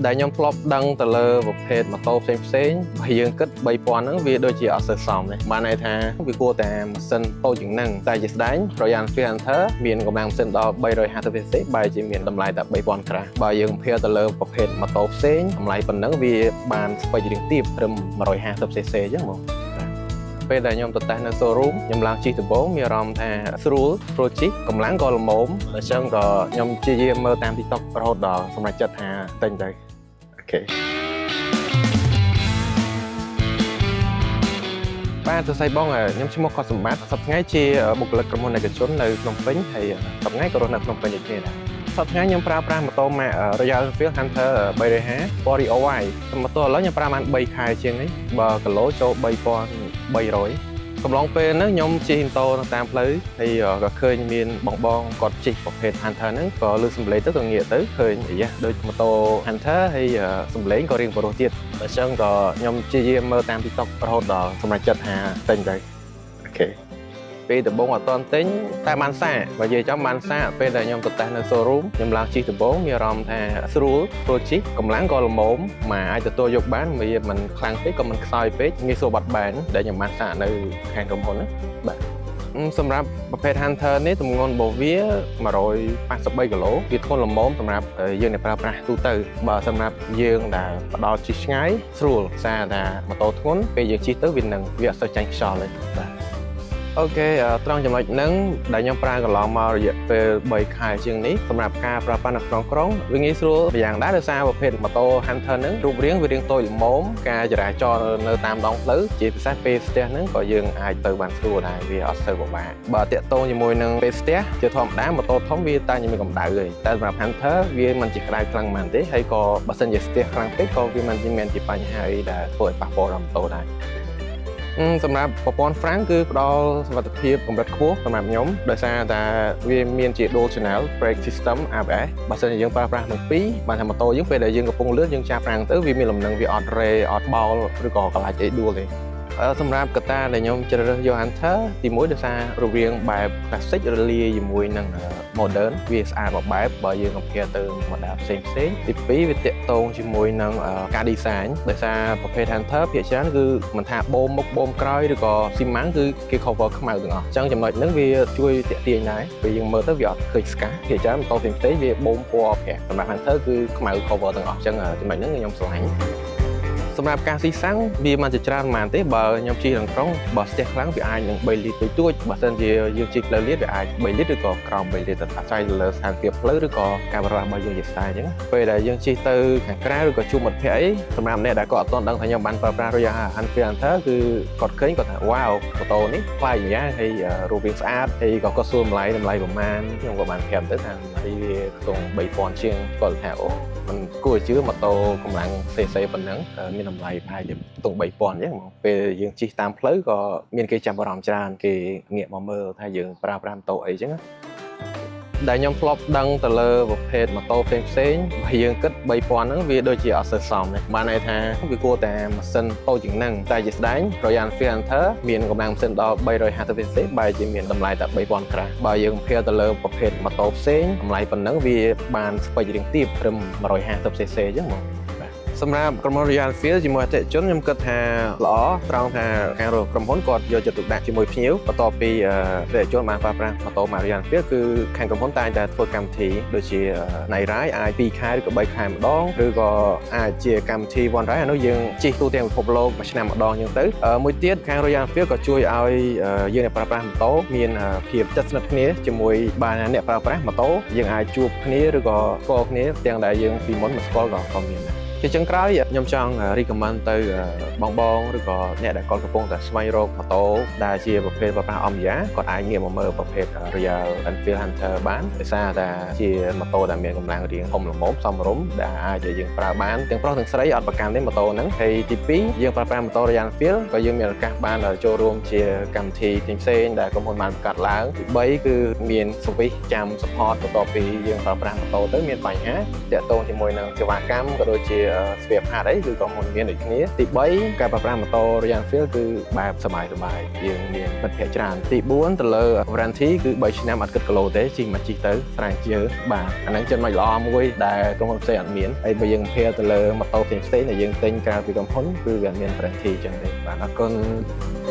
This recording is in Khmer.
ដែលខ្ញុំធ្លាប់ដឹងទៅលើប្រភេទម៉ូតូផ្សេងផ្សេងៗបើយើងគិត3000ហ្នឹងវាដូចជាអត់សូវសមទេបានន័យថាវាគួរតែម៉ាស៊ីនតូចជាងហ្នឹងតែជាស្ដែង Royal Enfield Hunter មានកម្លាំងម៉ាស៊ីនដល់ 350 cc បែរជាមានតម្លៃតែ3000ក្រាស់បើយើង compare ទៅលើប្រភេទម៉ូតូផ្សេងតម្លៃប៉ុណ្ណឹងវាបាន spec រាងទាបត្រឹម 150 cc អញ្ចឹងហ្មងពេលដែលខ្ញុំទៅតេស្តនៅ showroom ខ្ញុំឡើងជិះដំបូងមានអារម្មណ៍ថាស្រួលស្រួលជិះកម្លាំងក៏ល្មមអញ្ចឹងក៏ខ្ញុំព្យាយាមមើលតាម TikTok រហូតដល់សម្រេចចិត្តថាទិញទៅOK បាទសួស្តីបងខ្ញុំឈ្មោះកត់សម្បត្តិសប្តាហ៍ថ្ងៃជាបុគ្គលិកក្រុមហ៊ុនឯកជននៅភ្នំពេញហើយសប្តាហ៍ថ្ងៃក៏រស់នៅភ្នំពេញដូចគ្នាដែរសប្តាហ៍ថ្ងៃខ្ញុំប្រើប្រាស់ម៉ូតូម៉ាក Royal Enfield Hunter 350 Vario Y ម៉ូតូឥឡូវខ្ញុំប្រើបាន3ខែជាងនេះបើគីឡូចូល3300កំឡុងពេលហ្នឹងខ្ញុំជិះម៉ូតូនៅតាមផ្លូវហើយក៏ឃើញមានបងបងគាត់ជិះប្រភេទ Hunter ហ្នឹងក៏លើសំឡេងទៅក៏ងាកទៅឃើញអាយ៉ាដូចម៉ូតូ Hunter ហើយសំឡេងក៏រៀងប្រុសទៀតអញ្ចឹងក៏ខ្ញុំព្យាយាមមើលតាម TikTok រហូតដល់សម្រេចចិត្តថាទិញទៅOK ពេលដំបូងអត់ទាន់ទិញតែបានសាកបើនិយាយចំបានសាកពេលដែលខ្ញុំទៅតេស្តនៅ showroom ខ្ញុំឡើងជិះដំបូងមានអារម្មណ៍ថាស្រួលស្រួលជិះកម្លាំងក៏ល្មមមកអាចទទួលយកបានវាមិនខ្លាំងពេកក៏មិនខ្សោយពេកងាយស្រួលបត់បែនដែលខ្ញុំបានសាកនៅខាងក្រុមហ៊ុនណាបាទសម្រាប់ប្រភេទ Hunter នេះទម្ងន់របស់វា183គីឡូវាធ្ងន់ល្មមសម្រាប់យើងអ្នកប្រើប្រាស់ទូទៅបើសម្រាប់យើងដែលផ្ដោតជិះឆ្ងាយស្រួលសារថាម៉ូតូធ្ងន់ពេលយើងជិះទៅវានឹងវាអត់សូវចាញ់ខ្យល់ទេបាទ OK ត្រង់ចំណុចហ្នឹងដែលខ្ញុំប្រើកន្លងមករយៈពេល3ខែជាងនេះសម្រាប់ការប្រើប្រាស់នៅក្នុងក្រុងវាងាយស្រួលម្យ៉ាងដែរដោយសារប្រភេទម៉ូតូ Hunter ហ្នឹងរូបរាងវារាងតូចល្មមការចរាចរណ៍នៅតាមដងផ្លូវជាពិសេសពេលស្ទះហ្នឹងក៏យើងអាចទៅបានស្រួលដែរវាអត់សូវពិបាកបើតាក់ទងជាមួយនឹងពេលស្ទះជាធម្មតាម៉ូតូធំវាតែមានកម្ដៅទេតែសម្រាប់ Hunter វាមិនជាក្ដៅខ្លាំងប៉ុន្មានទេហើយក៏បើសិនជាស្ទះខ្លាំងពេកក៏វាមិនមែនជាបញ្ហាអីដែលធ្វើឲ្យប៉ះពាល់ដល់ម៉ូតូដែរសម្រាប់ប្រព័ន្ធហ្វ្រាំងគឺផ្ដល់សុវត្ថិភាពកម្រិតខ្ពស់សម្រាប់ខ្ញុំដោយសារតែវាមានជា dual channel brake system ABS បើសិនជាយើងប្រើប្រាស់ទាំងពីរបានថាម៉ូតូយើងពេលដែលយើងកំពុងលឿនយើងចាប់ហ្វ្រាំងទៅវាមានលំនឹងវាអត់រេអត់បោលឬក៏កលាច់អីដួលទេសម្រាប់កត្តាដែលខ្ញុំជ្រើសរើសយក Hunter ទីមួយដោយសាររូបរាងបែប classic រលាយជាមួយនឹង modern វាស្អាតមួយបែបបើយើង compare ទៅ model ផ្សេងផ្សេងទីពីរវាទាក់ទងជាមួយនឹងការ design ដោយសារប្រភេទ Hunter ភាគច្រើនគឺមិនថាបូមមុខបូមក្រោយឬក៏ស៊ីម៉ាំងគឺគេ cover ខ្មៅទាំងអស់អញ្ចឹងចំណុចហ្នឹងវាជួយទាក់ទាញដែរពេលយើងមើលទៅវាអត់ឃើញស្កាភាគច្រើនម៉ូតូផ្សេងៗវាបូមពណ៌ប្រាក់សម្រាប់ Hunter គឺខ្មៅ cover ទាំងអស់អញ្ចឹងចំណុចហ្នឹងខ្ញុំស្រឡាញ់សម្រាប់ការស៊ីសាំងវាមិនជាច្រើនប៉ុន្មានទេបើខ្ញុំជិះក្នុងក្រុងបើស្ទះខ្លាំងវាអាចនឹង3លីត្រតូចៗបើសិនជាយើងជិះផ្លូវលាតវាអាច3លីត្រឬក៏ក្រោម3លីត្រអាស្រ័យទៅលើស្ថានភាពផ្លូវឬក៏ការប្រើប្រាស់របស់យើងជាស្ដែងអញ្ចឹងពេលដែលយើងជិះទៅខាងក្រៅឬក៏ជួបមិត្តភ័ក្តិអីសម្រាប់អ្នកដែលគាត់អត់ទាន់ដឹងថាខ្ញុំបានប្រើប្រាស់ Royal Enfield Hunter គឺគាត់ឃើញគាត់ថាវ៉ាវម៉ូតូនេះប្លែកម្យ៉ាងហើយរូបរាងស្អាតហើយក៏គាត់សួរតម្លៃតម្លៃប្រហែលខ្ញុំក៏បានប្រាប់ទៅថាតម្លៃវាខ្ទង់3000ជាងគាត់ថាអូមិនគួរឲ្យជឿម៉ូតូកម្លាំង CC ប៉ុណ្ណឹងមានតម្លៃប្រហែលជាខ្ទង់3000អញ្ចឹងហ្មងពេលយើងជិះតាមផ្លូវក៏មានគេចាប់អារម្មណ៍ច្រើនគេងាកមកមើលថាយើងប្រើប្រាស់ម៉ូតូអីអញ្ចឹងណាដែលខ្ញុំធ្លាប់ដឹងទៅលើប្រភេទម៉ូតូផ្សេងផ្សេងៗបើយើងគិត3000ហ្នឹងវាដូចជាអត់សូវសមទេបានន័យថាវាគួរតែម៉ាស៊ីនតូចជាងហ្នឹងតែជាស្ដែង Royal Enfield Hunter មានកម្លាំងម៉ាស៊ីនដល់ 350 cc បែរជាមានតម្លៃតែ3000ក្រាស់បើយើង compare ទៅលើប្រភេទម៉ូតូផ្សេងតម្លៃប៉ុណ្ណឹងវាបាន spec រាងទាបត្រឹម 150 cc អញ្ចឹងហ្មងសម្រាប់ក្រុមហ៊ុន Royal Enfield ជាមួយអតិថិជនខ្ញុំគិតថាល្អត្រង់ថាខាងក្រុមហ៊ុនគាត់យកចិត្តទុកដាក់ជាមួយភ្ញៀវបន្ទាប់ពីអតិថិជនបានប្រើប្រាស់ម៉ូតូម៉ាក Royal Enfield គឺខាងក្រុមហ៊ុនតែងតែធ្វើកម្មវិធីដូចជា Night Ride អាច2ខែឬក៏3ខែម្ដងឬក៏អាចជាកម្មវិធី One Ride អានោះយើងជិះទូទាំងពិភពលោកមួយឆ្នាំម្ដងអញ្ចឹងទៅមួយទៀតខាង Royal Enfield ក៏ជួយឲ្យយើងអ្នកប្រើប្រាស់ម៉ូតូមានភាពជិតស្និទ្ធគ្នាជាមួយបានអ្នកប្រើប្រាស់ម៉ូតូយើងអាចជួបគ្នាឬក៏ស្គាល់គ្នាទាំងដែលយើងពីមុនមិនស្គាល់ក៏ក៏មានដែរជាចុងក្រោយខ្ញុំចង់ recommend ទៅបងបងឬក៏អ្នកដែលគាត់កំពុងតែស្វែងរកម៉ូតូដែលជាប្រភេទប្រើប្រាស់អម្យាគាត់អាចងាកមកមើលប្រភេទ Royal Enfield Hunter បានដោយសារតែជាម៉ូតូដែលមានកម្លាំងរាងធំល្មមសមរម្យដែលអាចឲ្យយើងប្រើបានទាំងប្រុសទាំងស្រីអត់ប្រកាន់ទេម៉ូតូហ្នឹងហើយទី2យើងប្រើប្រាស់ម៉ូតូ Royal Enfield ក៏យើងមានឱកាសបានចូលរួមជាកម្មវិធីផ្សេងៗដែលក្រុមហ៊ុនបានបង្កើតឡើងទី3គឺមាន service ចាំ support បន្ទាប់ពីយើងប្រើប្រាស់ម៉ូតូទៅមានបញ្ហាទាក់ទងជាមួយនឹងសេវាកម្មក៏ដូចជា spare part អីគឺក្រុមហ៊ុនមានដូចគ្នាទី3ការប្រើប្រាស់ម៉ូតូ Royal Enfield គឺបែបសប្បាយសប្បាយយើងមានមិត្តភ័ក្តិច្រើនទី4ទៅលើ warranty គឺ3ឆ្នាំអត់គិតគីឡូទេជិះមកជិះទៅស្រែងជើបាទអាហ្នឹងចំណុចល្អមួយដែលក្រុមហ៊ុនផ្សេងអត់មានហើយបើយើង compare ទៅលើម៉ូតូផ្សេងៗដែលយើងទិញក្រៅពីក្រុមហ៊ុនគឺវាអត់មាន warranty ចឹងទេបាទអរគុណ។